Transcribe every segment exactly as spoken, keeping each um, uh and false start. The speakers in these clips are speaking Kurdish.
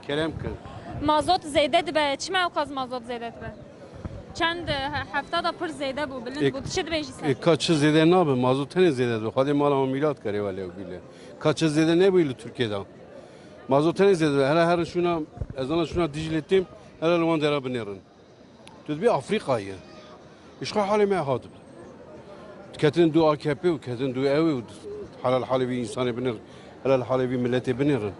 Kerem kir. Mazot zêde dibe. Çima ew qas mazot zêde dibe? Çend, e, he-, hefta da pir zêde bû, bilind E, bû. Tu çi dibêjî ser? E, ka çi zêde nabe, mazot tenê zêde dibe. Xwedê mala wan mîlat kerê wele û bîle. Ka çi zêde nebûyî li Tirkiye de. Mazot tenê zêde dibe. Hele herin şûna, ez ana şûna Dîclê têm, hele li wan dera binêrin. Tu dibî Afrîkayê. Îşxa halê me ha dibe. Diketin dû A K P û ketin dû ew û helal halê vî însanê binêrin, helal halê vî miletê binêrin.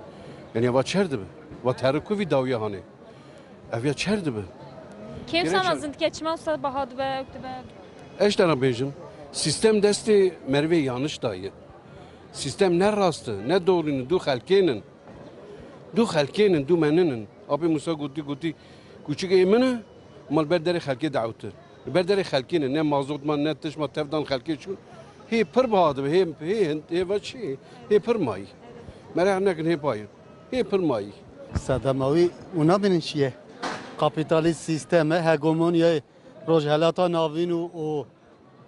Yani eva çer dibe. Va terik ku vî dawiya hanê. Ev ya çer dibe. Kêm Gerek sana çer- zindike çima usta baha dibe, ew dibe. Ez tena bêjim, sîstem destê merivê yanlış daye. Sîstem ne rast e, ne doğru ne, dû xelkên in. Du xelkên in, du menin in. Apê Musa gotî, gotî, kûçikê min e, ma li ber derê xelkê diewtir. Li ber derê xelkê ne, ne mazot ma, ne tişt ma, tev dan xelkê çûn. Hê pir biha dibe, hê, hê hin-, hê ve çi? Hê pir mayî. Meraq nekin hê payî. Hê pir mayî. Sedema wî û nabînin çi ye? Kapîtalîst sîstem e, hegemonyayê Rojhelata Navîn û, û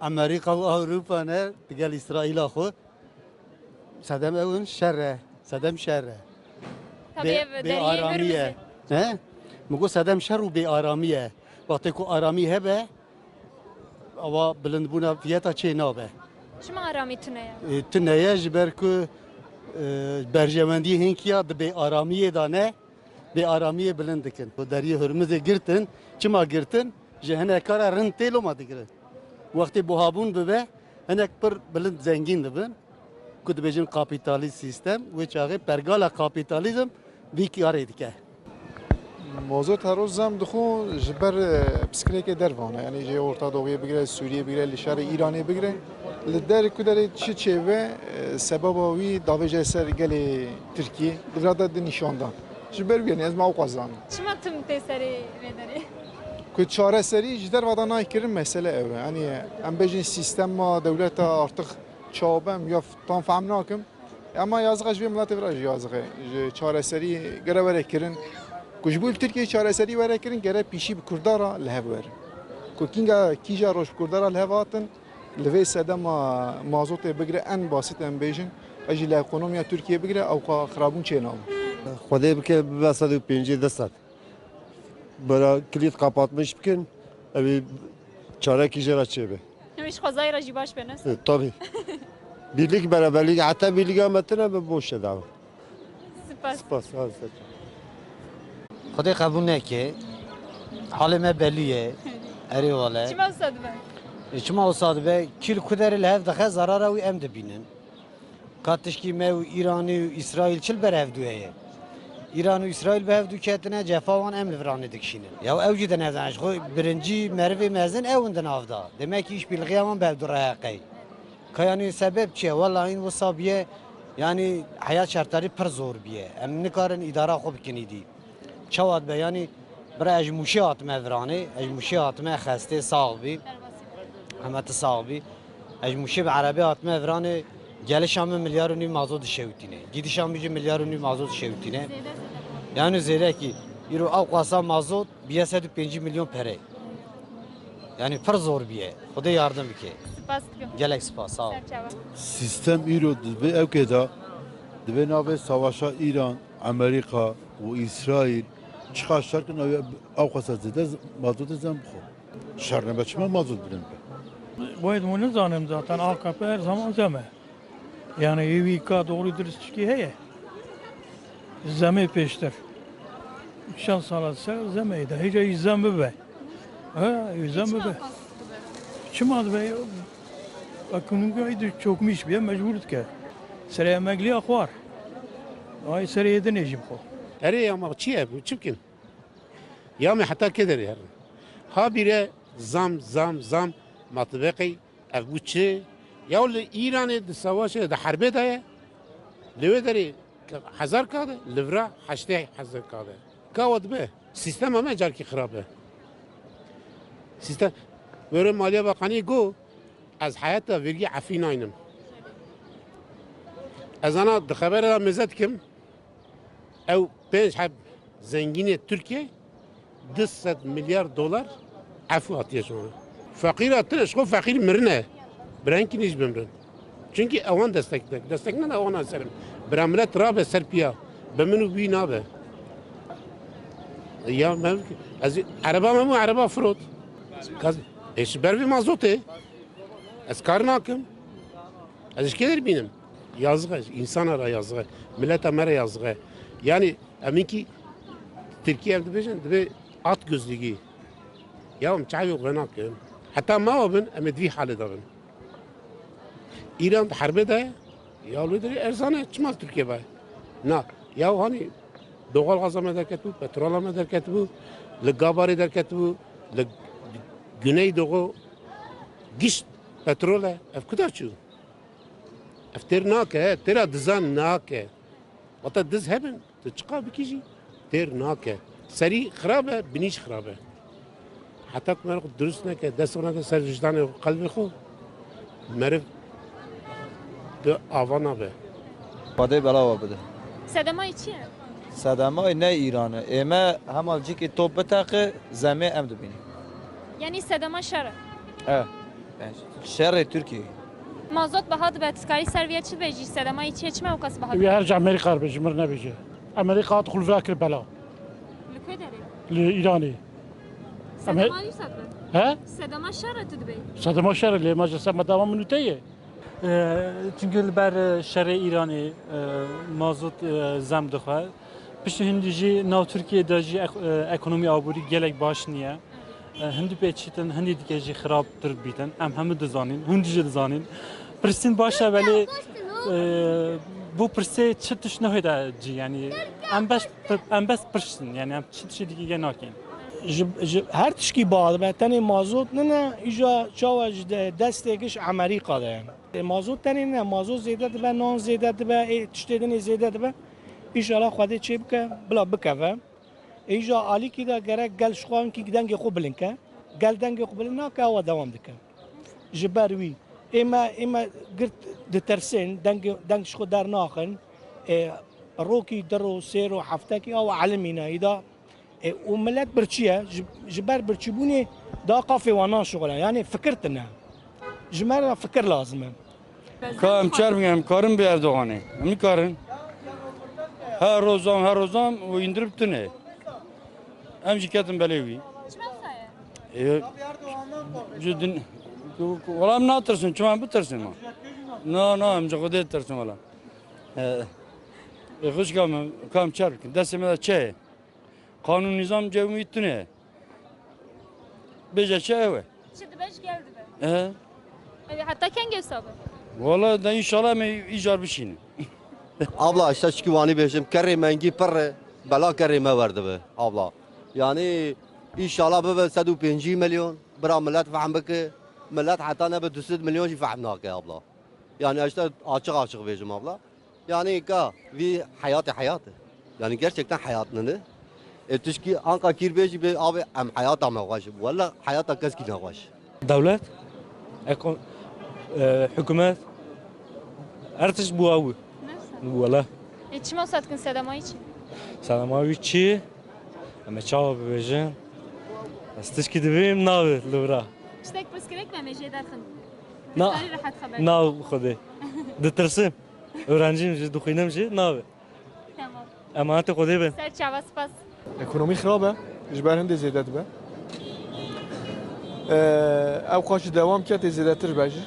Amerîka û Ewropa ne, digel Îsraîla xwe. Sedem ew in şer e. Sedem şer e. Tabii Bê, ev bê deriyê aramî Hurmizê. ye. He? Min got sedem şer û bê aramî ye. Wextê ku aramî hebe, ewa bilindbûna fiyeta çê nabe. Çima aramî tune ye? E, tune ye ji ber ku, e, berjewendî hinkiya di bê aramiyê de ne, bê aramiyê bilind dikin. Ku deriyê Hurmizê girtin, çima girtin? Ji hineka re rind tê loma digirin. Wextê buhabûn bibe, hinek pir bilind zengîn dibin. Ku dibêjin kapîtalîst sîstem, wê çaxê pergala kapîtalîzm vî karê dike. Mazot her roj zam dixwe ji ber, e, piskirêkê dervan e. Yanî ji Orta Doğuyê bigire, Sûriyê bigire, li şerê Îranê bigire. Li der ku derê çi çêbe, e, sebeba wî davêje ser gelê Tirkiyê, di vira de di nîşan dan. Ji ber wî, yanî ez ma ew qas zanim. Çima tim tê serê vê derê? Ku çareserî ji derva de nayê kirin, mesele ew e. Yanî em bêjin sîstema dewleta artık çawa be, em ya tam fehm nakim. Ema yazık e ji vê miletê vira jî yazık e. Ji çareserî gere were kirin. Ku ji bo li Tirkiyeyê çareserî were kirin, gere pîşî bi Kurda re li hev werin. Ku kînga kîja roj bi Kurda re li hev hatin, li vê sedema mazotê bigire en basit em bêjin, e jî li ekonomiya Tirkiyeyê bigire, ewqa xirabûn çê nabe. Xwedê bike bibe sed û pêncî du sed. Bera kilît kapatmiş bikin, ev ê çarekî jê re çêbe. Ew ji xwezayê re jî baş be, ne? E, tabii. Birlik, beraberlik, heta birliga me tine be boş e dawa. Spas. Spas, ha, spas. Xwedê qebûl neke. Halê me belî ye. Erê wale. Çima wisa dibe? E, çima wisa dibe? Kî li ku derê li hev dixe, zarara wî em dibînin. Ka tişkî me û Îranê û Îsraîl çi li ber hevdû heye? Îran û Îsraîl bi hevdû ketine, cefa wan em li viranê dikişînin. Ya ew jî di nav de ne. Ji xwe birincî merivê mezin ew in di nav de. Demek ki îşbîrlixiya wan bi hevdû re heqey. Ka yanî sebeb çi ye? Wela hîn wisa biye, yanî heya şertarî pir zor biye. Em nikarin îdara xwe bikin îdî. Çawa dibe? Yanî bira ez ji Mûşê hatime viranê, ez ji Mûşê hatime xestê sax bî. Hema tu sax bî. Ez ji Mûşê bi erebê hatime viranê, gelişa min milyar û nîv mazot dişewitîne. Gidişa min jî milyar û nîv mazot dişewitîne. Yanî zêrekî, îro ew qasa mazot biye sed û pêncî milyon pere. Yanî pir zor biye. Xwedê yardım bike. Spas dikim. Gelek spas, sağ ol. Serçava. Sîstem îro dibe ew kê de, dibe navê savaşa Îran, Amerîka û Îsraîl çiqa şer kin ew, ew qasa zêde z-, mazotê zam bixwe. Şer nebe çima mazot bilind be? Wayed hûn nizanim zaten A K P her zaman zam e. Yani ê wî ka doğru dürüst tişkî heye. Zemê pêştir. Şan sala ser zemê de. Hêca î zam bibe. Ha, î zam bibe. Çima dibe? Ekonomîka î de çökmüş biye, mecbur dike. Serê emegliya xwar. Ay serê yê dinê jî bixwe. Erê ya ma çi ye? Çi bikin? Ya me heta kê derê herin? Habire zam, zam, zam, ma tu veqey ev bû çi? Ya li Îranê di savaşê, di herbê de ye. Li wê derê hezar kade, li vira heştê hezar kade. Ka we dibe? Sîstema me carkî xirab e. Sîstem, were Maliye Bakanî got, ez heyata vergî efî naynim. Ez ana di xebera de mêze dikim. Ew pênc heb zengînê Tirkiye du sed milyar dolar efû hatiye ji wan. Feqîra tune ji xwe feqîr mirine. Bi rengkî nî jî bimirin. Çunkî ewan destek nek. Destek neda wana serim. Bira milet rabe ser piya. Bi min û wî nabe. Ya me, ez ereba me bû, ereba firot. Kaz, e, ji ber vê mazotê ez kar nakim. Ez ji kê derbînim? Yazıq e, insana re yazıq e. Mileta me re yazıq e. Yani, em inkî Tirkiye em dibêjin, dibê at gözlüğü. Ya em çavê xwe nakin. Heta me bin, em ê di vî halê de bin. Îran di herbê de ye, ya li wê derê erzan e, çima li Tirkiye be? Na, ya hanî doğal gaza me derketibû, petrola me derketibû, li Gabarê derketibû, li Güneydoğu gişt petrol e. Ev kuda çû? Ev têr nake, têra dizan nake. Wata diz hebin, tu çiqa bikî jî têr nake. Serî xirab e, binî jî xirab e. Heta ku meriv durust neke, dest nake ser wijdanê xwe, qelbê xwe, meriv bi ava nabe. Xwedê belawa bide. Sedemayî çi ye? Sedemayî ne Îran e. Ê me hema cikî top biteqe, zemê em dibînin. Yanî sedema şer e? E. Şerê Tirkiyeyê. Mazot biha dibe, tu dikarî ser vê çi dibêjî? Sedemayî çi ye? Çima ew qas biha dibe? Wî her ca Amerîka re bêje, min re nebêje. Amerîka hat xulvira kir bela. Li ku derê? Li Îranê. Sedema wisa dibe? He? Sedema şer e tu dibê? Sedema şer e, lê ma ji sedema min û te ye. E, Çimkî li ber, e, şerê Îranê, e, mazot, e, zem dixwe. Piştî hindî jî nav Tirkiyê de jî ek-, e, ekonomî aborî gelek baş niye. E, hindî pêçîtin, hindî dike jî xirabtir bîtin. Em hemû dizanîn, hûn jî dizanîn. Pirsîn baş e, belê, e, bu pirsê çi tişt nehêde cî, yanî em bes, em bes pirsin, yanî em çi tiştê dikî ge nakin. Ji, ji her tişkî ba dibe, tenê mazot nine, îja çawa ji de-, destê giş Amerîka de ye. E, mazot tenê nine, mazot zêde dibe, nan zêde dibe, ê tiştê dinê zêde dibe. Înşallah Xwedê çê bike, bila bikeve. Îja alîkî de gerek gel ji xwe hinkî dengê xwe bilind ke. Gel dengê xwe bilind nake, ewa dewam dike. Ji ber wî ê me, ê me girt ditirsin, dengê, deng ji xwe dernaxin. Ê, rokî, di ro, sê ro, heftekî ewa elimîne, îda, ê, û milet birçî ye. Ji, ji ber birçîbûnê da qafê wan naşixule. Yanî fikir tune. Ji me re fikir lazim e. Ka em çer bin, em karin bi Erdoganê. Em nikarin. Her rozan, her rozan û indirim tune. Em jî ketin belê wî. Çima wisa ye? E, ji din, tu, wala em natirsin, çima em bitirsin ma? Na, na, em ji Xwedê ditirsin wala. E, e, xwişka min, ka em çer bikin. Destê me de çi ye? Qanûn nîzam cewimî tune. Bêje çi ew e? Çi dibe ji gel dibe. Ehe. Ev heta kengê wisa be? Wala de înşallah me îcar bişînin. Abla, işte çikî wanî bêjim, kerê me hingî pirr e, bela kerê me werdibe, abla. Yani, înşallah bibe sed û pêncî milyon, bira millet fehm bike, millet heta nebe du sed milyon jî fehm nake, abla. Yani, işte açık açık bêjim, abla. Yani ka vî heyatê heyat e. Yani gerçekten heyat nini. E, tişkî anka kîr bêjî bê abi em heyata me xweş. Walla heyata keskî ne xweş. Dewlet, eko-, e, hikûmet, her tişt bû ew. Wala. E, çima wisa dikin, sedemayî çi? Sedemayî çi? Em ê çawa bibêjin? Ez tişkî dibêm nabe li vira. Tiştek pirsgirêk be, em ê jê derxin. Na, Karî rehet xeber. Na Xwedê. Ditirsim. Öğrenciyim jî, dixwînim jî, nabe. Tamam. Emanetê Xwedê bin. Ser çava, spas. Ekonomî xirab e, ji ber hindê zêde dibe. Ee, ew xwe ji dewam ke tê zêdetir be jî.